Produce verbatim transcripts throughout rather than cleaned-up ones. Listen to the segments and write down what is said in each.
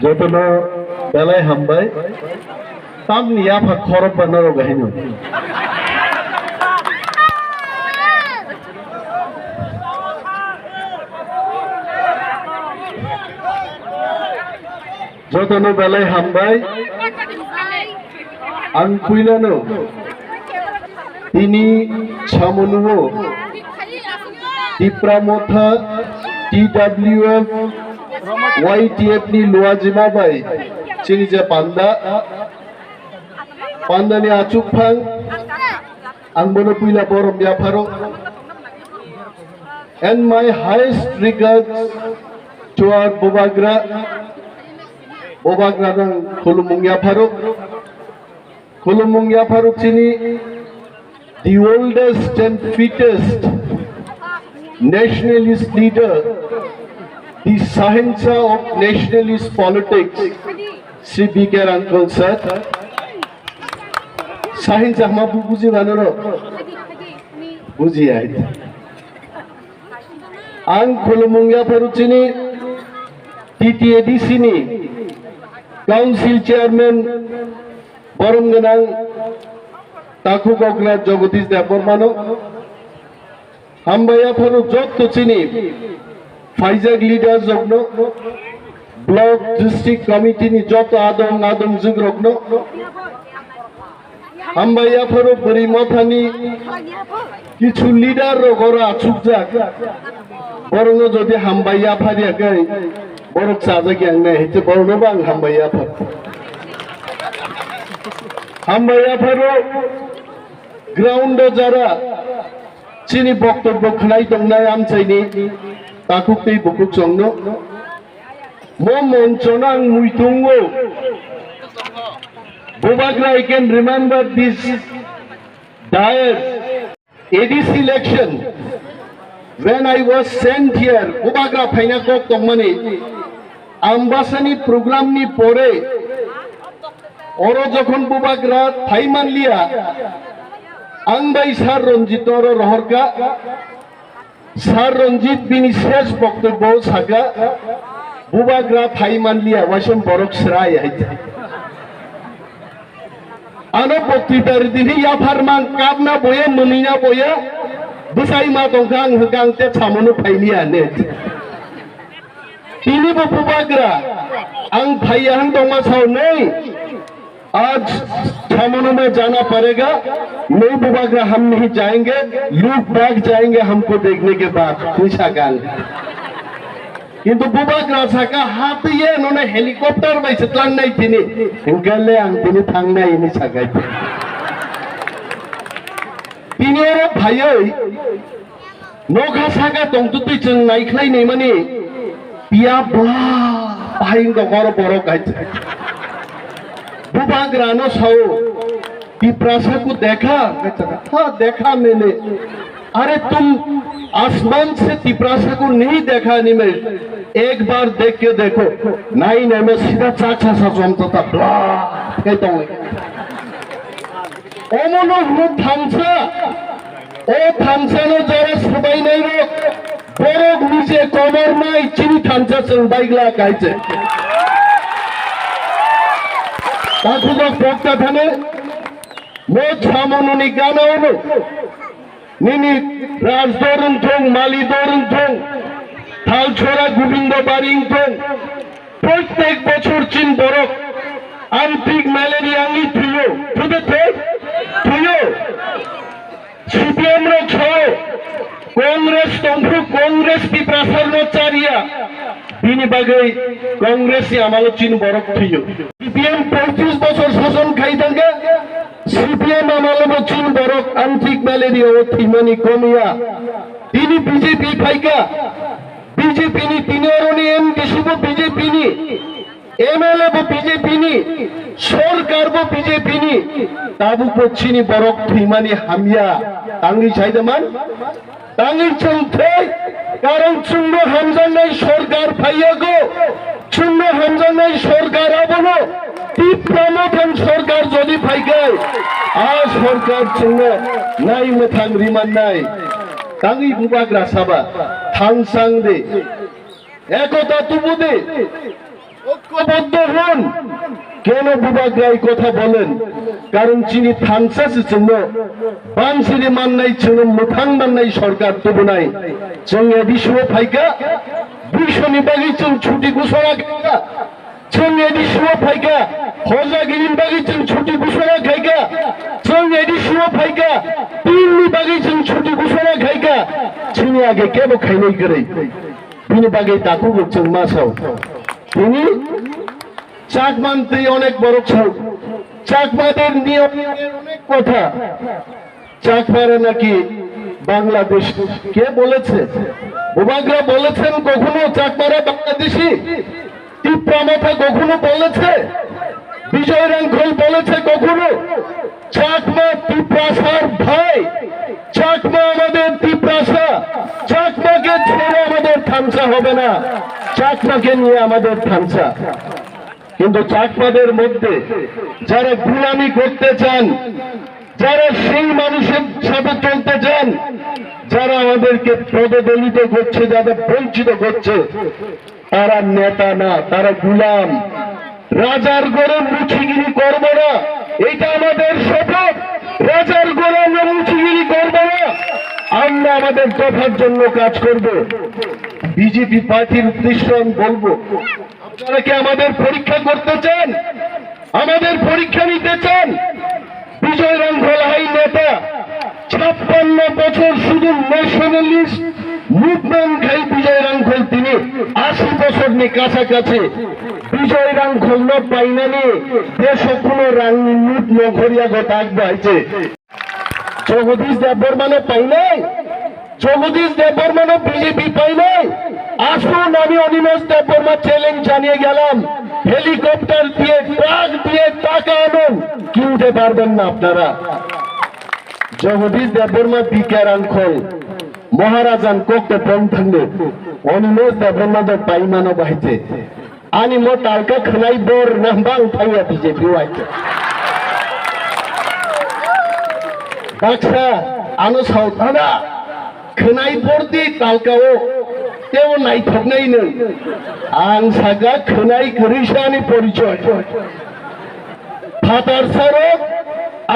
Jotono belai hambai. Tamni yapha khorokba norok haino. Jotono belai hambai. Ang puilano tini samonuo Tipra Motha, T W F, Y T F ni luajima bai chini je panda, panda ni achuk phang, ang bono puila borom yapharo. And my highest regards to our Bubagra, Bubagra nang khulumung yapharo. Khulumung yapharo chini the oldest and fittest nationalist leader, the Sahinsa of nationalist politics, Shri B K Rangkol sir. Sahinsa hama bu-, buji mano ro? Buji ai. Ang khulumung yapharo chini T T A D C ni Council Chairman borom gwnang Takhuk Okra Jagadish Debbarmano. Hambai yapharo jotto chini phaijak leaders rokno, block, district committee ni jotto adong adong jwk rokno. Hambai yapharo bwrwi mothani kichu leader rok oro achukjak. Borokno jodi hambai yaphariya khe borok chajak yang nai, hete borokno bo ang hambai yaphar. Hambai yapharo ground o jara chini boktobbo khwnai tongnai amchaini takhuk tei bukhuk chwngno. Mo monchono ang muitungo. Bubagra, I can remember this dais. A D C election, when I was sent here, Bubagra phaina kok tongmani, Ambasani program ni pore, oro jokhon Bubagra phai manliya, ang bai Sir Ranjit oro rohorka, Sir Ranjit bini ses boktobbo saka, Bubagra phai manliya, waisem borok srai hai. Ano boktwita ridini yapharmang kapna boya, mwnwina boya, bwsai ma tongkha ang hwnkha ang te samono phailiya ne. Tini bo Bubagra ang phaiya hwn tongma sao nei. Aaj samono mein jana padega, nahi Bubagra hum nahi jayenge, log bhag jayenge humko dekhne ke baad, hwnwi saka ang. Kintu Bubagra saka, "Hatiye nona helicopter bai se tlangnai tini." Hwnkhe le ang tini thangnai hinwi sakai. Tini oro phaiwi nokha saka tongtwtwi chwng naikhlai naimani piya bla bahai wngkha oro borok hai. Bubagrano sao, "Tiprasa ko dekha?" Ha, dekha maine. "Are tum asman se Tiprasa ko nahi dekha ni main? Ek baar dekh ke dekho." Nai nai ma sida cha cha sa jom ta ta bla kai tong le. Omono hwno thansa. O thansa no jara swbai nai rok. Borok nije komor nai chini thansa chwng baigla kaise. Takhuk rok pokta thane. Mo samononi gana ono. Nini Rajdor wngthung, Malidor wngthung, Thalchora Gobindo Bari wngthung, protek bochor chin borok antik malaria wngwi thwiyo, thwide thwi? Thwiyo. C P M rok sao, Congress tongphru, Congress Tiprasarno chariya, bini bagwi Congress ni amalo chin borok thwiyo. C P M poitrish bochor sason khai thangkha, C P M amalo bo chini borok antik malaria o thwimani komiya. Tini B J P phaikha, B J P ni tini oroni M D C bo B J P ni, M L A bo B J P ni, sorkar bo B J P ni, tabuk bo chini borok thwimani hamya. Tangwi saida man? Tangwi chwng thwi, karon chwngno hamjaknai sorkar phaiyago, chwngno hamjaknai sorkar abono Tipra Mothan sorkar jodi phaikhai, a sorkar chwngno nai mwthang rimannai. Tangwi Bubagra saba, thangsang de, ekota tubu de. ঐক্যবদ্ধ হন। কেন বুবাগ্রা এই কথা বলেন? কারণ চিনি থানসা সে চিহ্ন, বানসিরি মান্নাই চিহ্ন, মুথাং মান্নাই সরকার তবুনাই। চং এডিসিও ফাইকা, দুইশো নি বাকি চং ছুটি ঘোষণা খাইকা। চং এডিসিও ফাইকা, হজাগিরির বাকি চং ছুটি ঘোষণা খাইকা। চং এডিসিও ফাইকা, তিন নি বাকি চং ছুটি ঘোষণা খাইকা। চিনি আগে কেবো খাইনাই করে। Bini bagwi takhuk rok chwng ma sao. Bini Chakma twi onek borok sao. Chakmader niyom onek kotha. চাকমারা নাকি বাংলাদেশ? কে বলেছে? বুবাগ্রা বলেছেন কখনো চাকমারা বাংলাদেশি? তিপ্রা মথা কখনো বলেছে? বিজয় রাংখল বলেছে কখনো? চাকমা তিপ্রাসার ভাই, চাকমা আমাদের তিপ্রাসা, চাকমাকে ছেড়ে আমাদের থামসা হবে না, চাকমাকে নিয়ে আমাদের থামসা। কিন্তু চাকমাদের মধ্যে যারা গুলামি করতে চান, যারা সেই মানুষের সাথে চলতে চান, যারা আমাদেরকে পদদলিত করছে, যারা বঞ্চিত করছে, তারা নেতা না, তারা গুলাম। রাজার গরু মুচিগিরি করব না, এটা আমাদের শপথ। রাজার গরু আমরা মুচিগিরি করব না, আমরা আমাদের দফার জন্য কাজ করব। বিজেপি পার্টির উদ্দেশ্যে আমি বলবো, আপনারা কি আমাদের পরীক্ষা করতে চান? আমাদের পরীক্ষা নিতে চান? বিজয় রাংখল হাই নেতা, ছাপ্পান্ন বছর শুধু ন্যাশনালিস্ট মুভমেন্ট খাই বিজয় রাংখল, তিনি আশি বছর নি কাছাকাছি। বিজয় Rangkhol no painani desh o kuno rang ni note no khoriya go tak bahaise. Jagdish দেববর্মানো পাইলাই, জগদীশ দেববর্মানো বিজেপি পাইলাই। আসুন, আমি অনিমেষ দেববর্মা চ্যালেঞ্জ জানিয়ে গেলাম, হেলিকপ্টার দিয়ে, ট্রাক দিয়ে টাকা আনুন, কিনতে পারবেন না আপনারা। জগদীশ দেববর্মা বিকার আঙ্কল, মহারাজান kokte bom thangno, Animesh Debbarma do paimano bahite. Ani mo talka khwnai bor nang bang thangya B J P wai. Baksa ano sao thana khwnai bor di talka o tebo naithoknai nung. Ang saka khwnai kwrwi sa ani porichoy. Phatar saro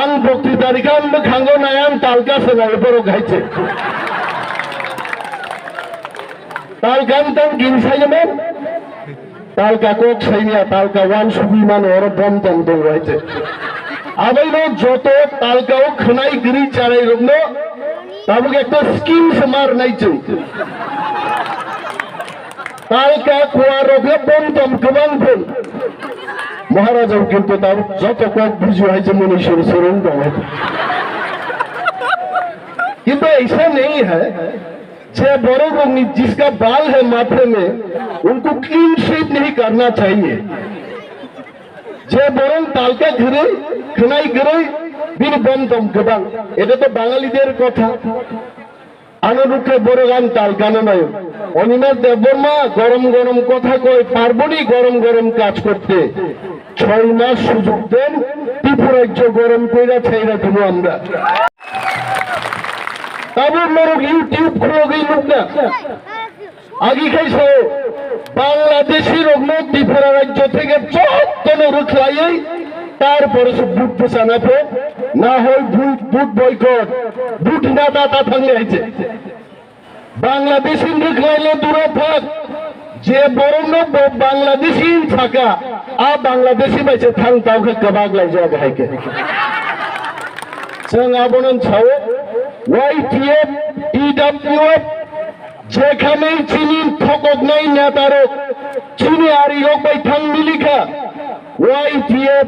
ang bokti tarikha ang bwkhango nai ang talka swnai borok hai se. Talka ang tang gin sai man. Talka kok saimya, talka wan sugui mano, oro bom tong tong waite. Abaino joto talka o khwnai giri charai rokno tabuk ekta scheme se mar nai chwng. Talka kuwa rokno bom tong kwbang thung. Maharaja kintu tabuk joto kok buji hai je muni suru suru wng tong. Kintu aisa nahi hai. Je borok rokni jiska bal hai mathe mein, unko clean sweep nahi karna chahiye. Je borok talka khwnai, khwnai kwrwi, bini bom tong kwbang. Eta to Bangaliter kotha. Ano rukhe borok ang talka no nayo. Onimesh Debbarma gorom gorom kotha koi, parboni gorom gorom kaj korte. Choi mas sujug den, Tripura rajyo gorom koira chaira dibo amra. Tabuk norok YouTube khulogwi nukna. Agi khai sao, Bangladeshi rokno Tripura rajyo theke jottono rwkhlaiwi, tarpore se vote bwchana pho, na hoi vote, vote boycott, vote na data thangle hai se. Bangladeshi rwkhlaile dura thak, je borokno bo Bangladeshi hin saka, a Bangladeshi bai se thang tau khe kwbak laijak hai khe. Chwng abono sao, Y T F, T W F, jekhane chini thokoknai netarok, chini arirok bai thang milikha, Y T F,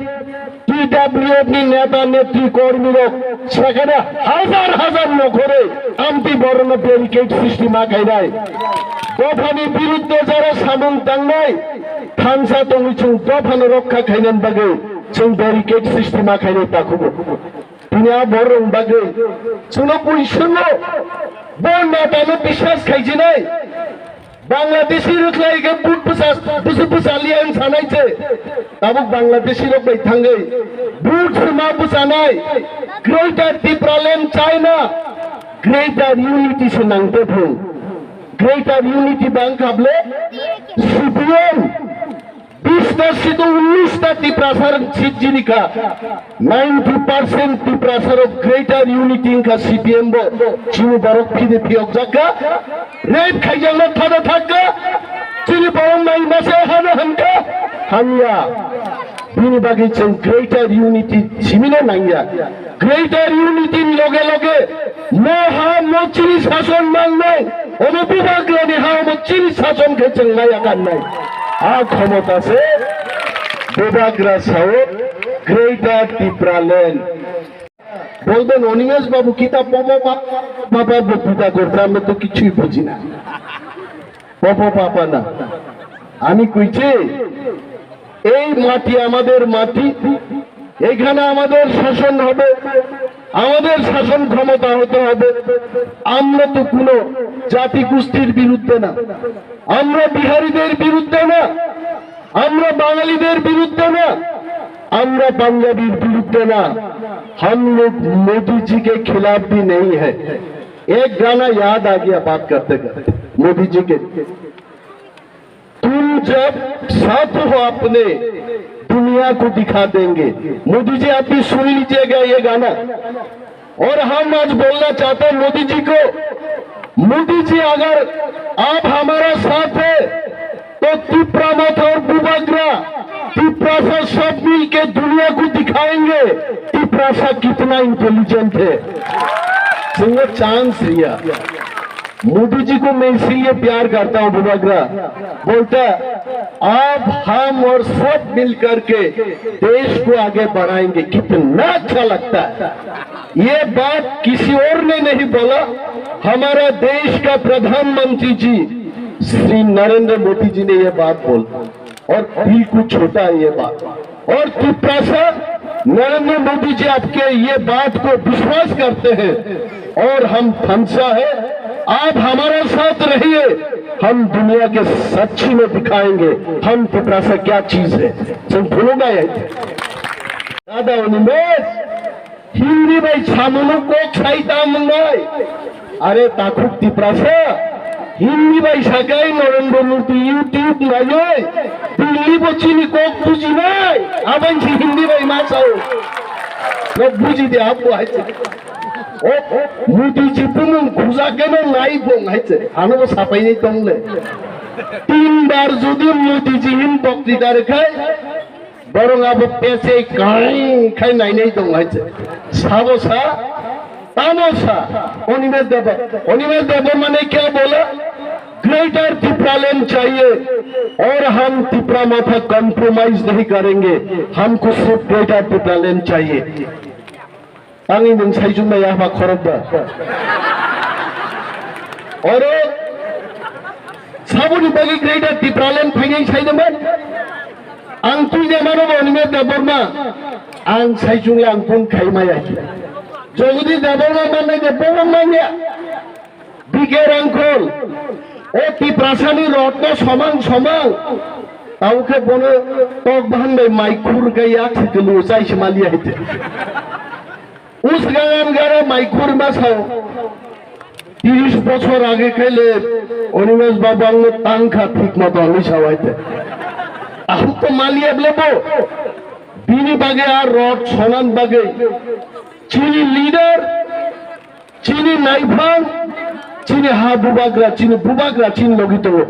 T W F ni neta netri kormi rok sekhane hazar hazar nokhore amtwi borokno barricade sristi ma khainai. Dophani birudde jara samung tangnai thansa tongwi chwng dophano rokha khainani bagwi chwng barricade sristi ma khainai takhugo. Tini a borok bagwi chwngno bui swngo, bo netano biswas khaijinai. Bangladeshi rwkhlai khe vote bwsa-, bwsa-, bwsaliya wng sanai se. Tabuk Bangladeshi rok bai thangwi vote se ma bwsanai. Greater Tipraland chai na, Greater Unity se nangte phung. Greater Unity bang khable C P M. Unis ta seat o unis ta Tiprasar seat jini kha. Ninety percent Tiprasar o greater unity wngkha C P M bo. Chini borok phidi phiyok jakha. Rape khaijakna thada thakka. Chini borok nai masa hana hamka. Hamya. Bini bagwi chwng greater unity simino nangya. Greater unity ni loge loge mo ha mo chini sason mangnai, omo bubagrani ha omo chini sason khe chwng maya kannai. A khomota se bubagra sao Greater Tipraland. Bolben Animesh babu kita popo papa bo puja korte, amra to kichhui bujhi na. Popo papa na. Ami kuichi, ei mati amader mati, এখানে আমাদের শাসন হবে, আমাদের শাসন ক্ষমতা হতে হবে। আমরা তো কোনো জাতি গোষ্ঠীর বিরুদ্ধে না, আমরা বিহারিদের বিরুদ্ধে না, আমরা বাঙালিদের বিরুদ্ধে না, আমরা পাঞ্জাবির বিরুদ্ধে না। हम लोग मोदी जी के खिलाफ भी नहीं है। एक गाना याद आ गया बात करते करते, मोदी जी के, तुम जब साथ हो अपने, दुनिया को दिखा देंगे। मोदी जी, आप भी सुन लीजिएगा ये गाना। और हम आज बोलना चाहते हैं मोदी जी को, मोदी जी, अगर आप हमारा साथ है तो तिप्रा मथा और बुबाग्रा, तिप्रासा सब मिल के दुनिया को दिखाएंगे तिप्रासा कितना इंटेलिजेंट है। संगत, चांस रिया। मोदी जी को मैं इसीलिए प्यार करता हूँ बुबाग्रा। बोलता, आप, हम और सब मिल करके देश को आगे बढ़ाएंगे। कितना अच्छा लगता है। ये बात किसी और ने नहीं बोला, हमारा देश का प्रधानमंत्री जी श्री नरेंद्र मोदी जी ने ये बात बोला। और दिल को छूता है ये बात। और तिप्रासा, नरेंद्र मोदी जी आपके ये बात को विश्वास करते हैं और हम थानसा है, आप हमारे साथ रहिए, हम दुनिया के साक्षी में दिखाएंगे हम तिप्रासा क्या चीज है। संपूर्ण है। दादा उन्मेष, Hindi bai samungno kok sai ta mwngnai. Are takhuk Tiprasa, Hindi bai sakai Narendra Modi YouTube naiwi, Delhi bo chini kok bujinai. Aban si Hindi bai ma sao. Nok buji de abo hai se. O, Modi ji bumung khuja keno nai bong hai se. Ano bo sapai nai tongle. Tin bar jodi Modi ji hin bokti dar khai, Borong abo pese kai khai nainai tong hai se. Sabo sa, tamo sa, Animesh Debbarma. Animesh Debbarma ne kya bola? Greater Tipraland chahiye aur hum Tipra Motha compromise nahi karenge. Humko sirf Greater Tipraland chahiye. Tangwi nwng saichung bai ya ba khorok ba. Oro saboni bagwi Greater Tipraland phainai saidaman. Ang twi de mano bo Animesh Debbarma. Ang saichung le ang phone khai maya. Jagadish Debbarma mannai de bobo manya. Biker uncle, o Tiprasani rotno somang somang. Tauke bono tok bahan bai maikhur ga yak se kelu chai se mali aite. Us gangan gara maikhur ma sao. Tiris bochor age khaile Animesh babu angno tangkha thik moto hinwi sao aite. Ahuk to mali able bo. Bini bagwi ar rot sonan bagwi. Chini leader Chini naiphang, chini ha bubagra, chini bubagra, chini logi tongo.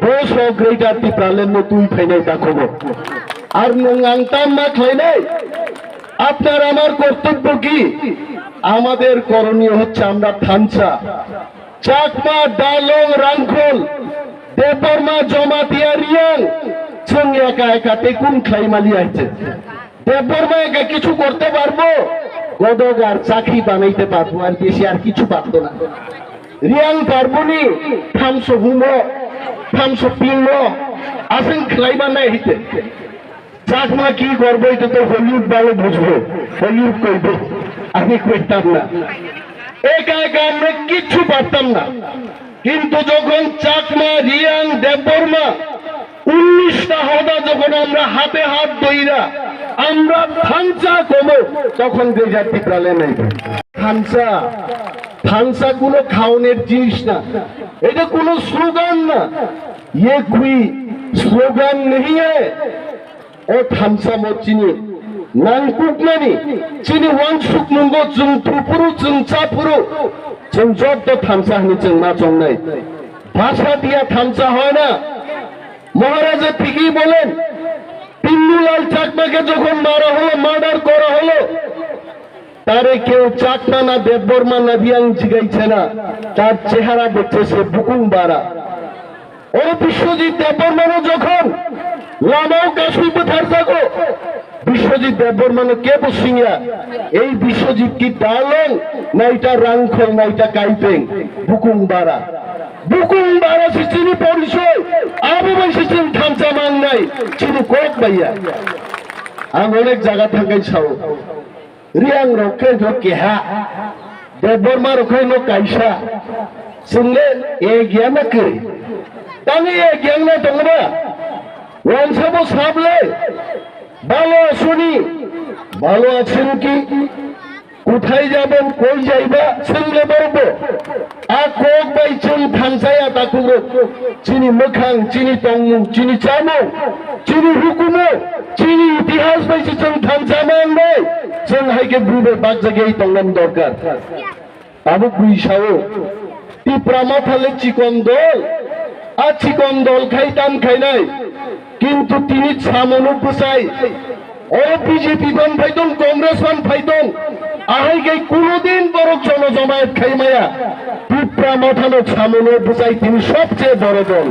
Bo so Greater Tipraland no twi phainai takhogo. Ar nwng ang tam ma khlainai? আপনার আমার কর্তব্য কি? আমাদের করণীয় হচ্ছে আমরা থানসা, চাকমা, ডালং, রাংখল, দেববর্মা, জমাতিয়া, Reang, chwng eka eka tekun khlai mali aise. Debbarma একা কিছু করতে পারবো? গদক আর চাকি বানাইতে পারবো, আর বেশি আর কিছু পারতো না। রিয়াং পারবো নি? থামসো হুমো, থামসো পিংমো, আসেন খেলাইবা নাই হইতে। চাকমা কি করবো, এটা তো হলিউড ভালো বুঝবো, হলিউড কইবো, আমি কইতাম না। একা একা আমরা কিচ্ছু পারতাম না। কিন্তু যখন চাকমা, রিয়াং, দেববর্মা, উনিশটা হদা যখন আমরা হাতে হাত ধইরা আমরা থানচা কমো, তখন গ্রেটার টিপ্রাল্যান্ড নাই। থানচা, থানচা কোনো খাওনের জিনিস না, এটা কোনো স্লোগান না। ये कोई स्लोगन नहीं है, O thansa mo chini nangkukmani, chini wansukmungo chwng thupuru, chwng chapuru, chwng jotto thansa hwnwi chwng ma chongnai. ভাষা দিয়া thansa হয় না। মহারাজে ঠিকই বলেন, পিন্নুলাল চাকমাকে যখন মারা হলো, মার্ডার করা হলো, তারে কেউ চাকমা না দেববর্মা না রিয়াং জিগাইছে না, তার চেহারা দেখছে সে বুকুং বারা। O Biswajit Debbarmano jokhon lamao kasui bwtharjago, Biswajit Debbarmano kebo swngya, ei Biswajit ki dalong, naita rangkhol, naita kaipeng, bukung bara. Bukung bara se chini porisoy, abo bai se chini thansa mangnai, chini kok baiya. Ang onek jaga thangkai sao. Riang rok khe no keha, Debbarma rok khe no kaisa. Chwng le egya na kwrwi? Tangwi egya wngna tongo ba? Wansabo sab le, balo asuni, balo asin ki, kuthai jabon, koi jaiba, chwng le borok bo. A kok bai chwng thansa ya takhuk rok. Chini mwkhang, chini tongmung, chini chamung, chini hukumu, chini itihas bai se chwng thansa man bai. Chwng hai khe bru bai bakjak yai tongmani dorkar. Tabuk bui sao, Tipra Motha le chikon dol, a chikon dol khai tam khainai. Kintu tini samono bwsai, o B J P ban phai tong, Congress ban phai tong, ahai khe kuno din borok jono jomayat khai maya. Tipra Mothano samono bwsai tini sobche boro dol.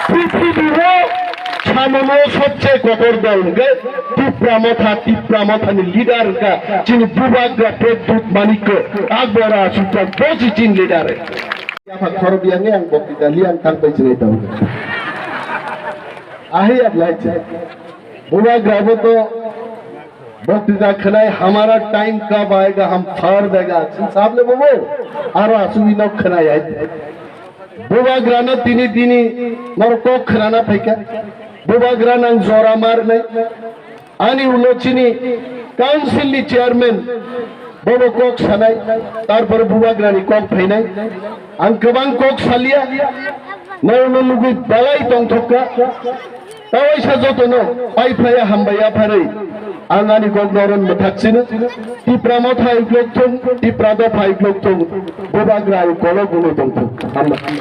Prithibi o samono sobche kotor dol hwnkhe Tipra Motha, Tipra Mothani leader hwnkha chini Bubagra Pradyut Manikya, Akbar Asukta, bosi chini leader. Yapha khorok yang yang bokti dali ang tang pai chinai tong. Ahi ablai che. Bubagra bo to bokti da khwnai, hamara time kab aayega, hum phar dega. Sable bobo, aro asugwi nok khwnai ai. Bubagra no tini tini nor kok khwnana phaikha. Bubagra nang jora mar nai. Ani ulo chini council ni chairman bobo kok sanai, tarpor Bubagra ni kok phainai. Ang kwbang kok salia, nono nugwi balai tongthokka. Tawaisa jotono pai phlaiya hambai yapharwi ang ani kok noron mwthak sino. Tipra Motha iklok thung, Tipra Dopha iklok thung, Bubagra ai kolok wnwi tongthung. Hambai.